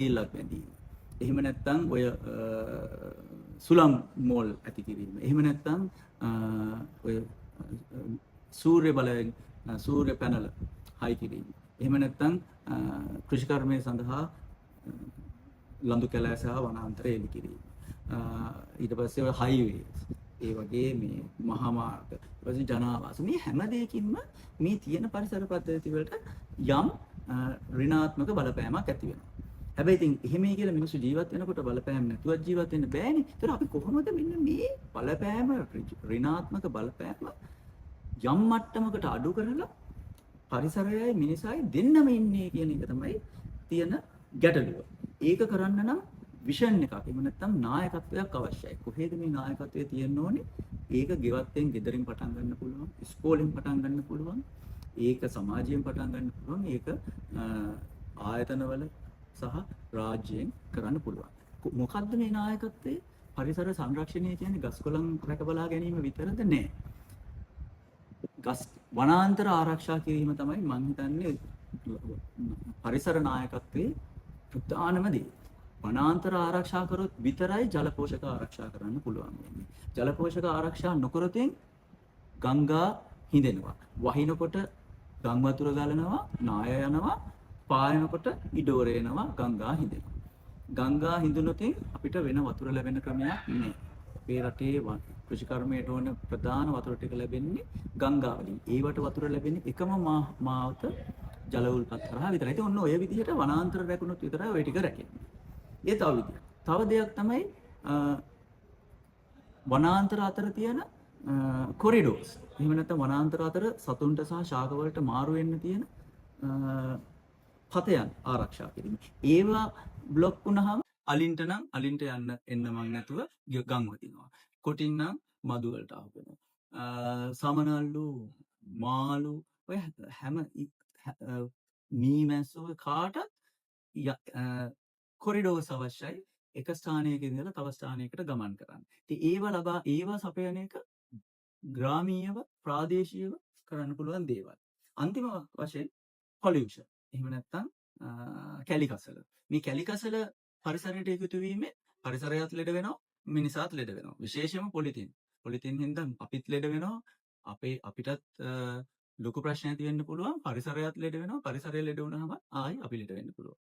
වේලක් බැඳීම. එහෙම නැත්නම් ඔය සුළං මෝල් ඇති කිරීම. එහෙම නැත්නම් ඔය සූර්ය බලයෙන් සූර්ය පැනල හයි කිරීම. එහෙම නැත්නම් කෘෂිකර්මය සඳහා ලඳු කැලෑ සහ වනාන්තර එලි කිරීම. ඊට පස්සේ ඔය හයිවේස්, ඒ වගේ මේ මහා මාර්ග, ඊට පස්සේ ජනාවාස, මේ හැම දෙයකින්ම මේ තියෙන පරිසර පද්ධති වලට යම් ඍණාත්මක බලපෑමක් ඇති වෙනවා. හැබැයි ඉතින් එහෙමයි කියලා මිනිස්සු ජීවත් වෙනකොට බලපෑම් නැතුවත් ජීවත් වෙන්න බෑනේ. ඒතර අපි කොහොමද මෙන්න මේ බලපෑම, ඍණාත්මක බලපෑම යම් මට්ටමකට අඩු කරලා පරිසරයයි මිනිසායි දෙන්නම ඉන්නේ කියන එක තමයි තියෙන ගැටලුව. ඒක කරන්න නම් විෂන් එකක්, එහෙම නැත්නම් නායකත්වයක් අවශ්‍යයි. කොහේද මේ නායකත්වය තියෙන්න ඕනේ? ඒක ගෙවත්තෙන්, ගෙදරින් පටන් ගන්න පුළුවන්, ඉස්කෝලෙන් පටන් ගන්න පුළුවන්, ඒක සමාජයෙන් පටන් ගන්න පුළුවන්, ඒක ආයතනවල සහ රාජ්‍යයෙන් කරන්න පුළුවන්. මොකද්ද මේ නායකත්වය? පරිසර සංරක්ෂණය කියන්නේ ගස් කොළන් රැක බලා ගැනීම විතරද? නෑ. ගස් වනාන්තර ආරක්ෂා කිරීම තමයි මං හිතන්නේ පරිසර නායකත්වයේ ප්‍රධානම දේ. වනාන්තර ආරක්ෂා කරොත් විතරයි ජල පෝෂක ආරක්ෂා කරන්න පුළුවන් වෙන්නේ. ජල පෝෂක ආරක්ෂා නොකරොත් ගංගා හිඳෙනවා. වහිනකොට ගං වතුර ගලනවා, නාය යනවා, පායනකොට ඉඩෝර එනවා, ගංගා හිඳෙනවා. ගංගා හිඳුනොත් අපිට වෙන වතුර ලැබෙන ක්‍රමයක් නෑ. අපේ රටේ කෘෂිකර්මයට ඕන ප්‍රධාන වතුර ටික ලැබෙන්නේ ගංගා වලින්. ඒවට වතුර ලැබෙන්නේ එකම මාවත ජල උල්පත් හරහා විතරයි. ඉතින් ඔන්න ඔය විදිහට වනාන්තර රැකුණොත් විතරයි ඔය ටික රැකෙන්නේ. ඒ තව විදියක්. තව දෙයක් තමයි වනාන්තර අතර තියෙන කොරිඩෝස්. එහෙම නැත්නම් වනාන්තර අතර සතුන්ට සහ ශාක වලට මාරු වෙන්න තියෙන පතයන් ආරක්ෂා කිරීම. ඒවා බ්ලොක් වුණාම අලින්ට නම් අලින්ට යන්න එන්න මං නැතුව ගම් වදිනවා. කොටින් නම් මදු වලට අහු වෙනවා. සමනල්ලු, මාළු, ඔය හැම මීමැස්සෝ, ඔය කාටත් කොරිඩෝස් අවශ්‍යයි එක ස්ථානයක ඉඳලා තව ස්ථානයකට ගමන් කරන්න. ඉතින් ඒවා ලබා ඒවා සපයන එක ග්‍රාමීයව, ප්‍රාදේශීයව කරන්න පුළුවන් දේවල්. අන්තිම වශයෙන් පොලියුෂන්. එහෙම නැත්නම් කැලි කසල. මේ කැලි කසල පරිසරයට එකතු වීමෙන් පරිසරයත් ලෙඩ වෙනවා, මිනිසාත් ලෙඩ වෙනවා. විශේෂයෙන්ම පොලිතින්. පොලිතින් හින්දා අපිත් ලෙඩ වෙනවා. අපිටත් ලොකු ප්‍රශ්න ඇති වෙන්න පුළුවන්. පරිසරයත් ලෙඩ වෙනවා. පරිසරය ලෙඩ වුණාම ආයි අපි ලෙඩ වෙන්න පුළුවන්.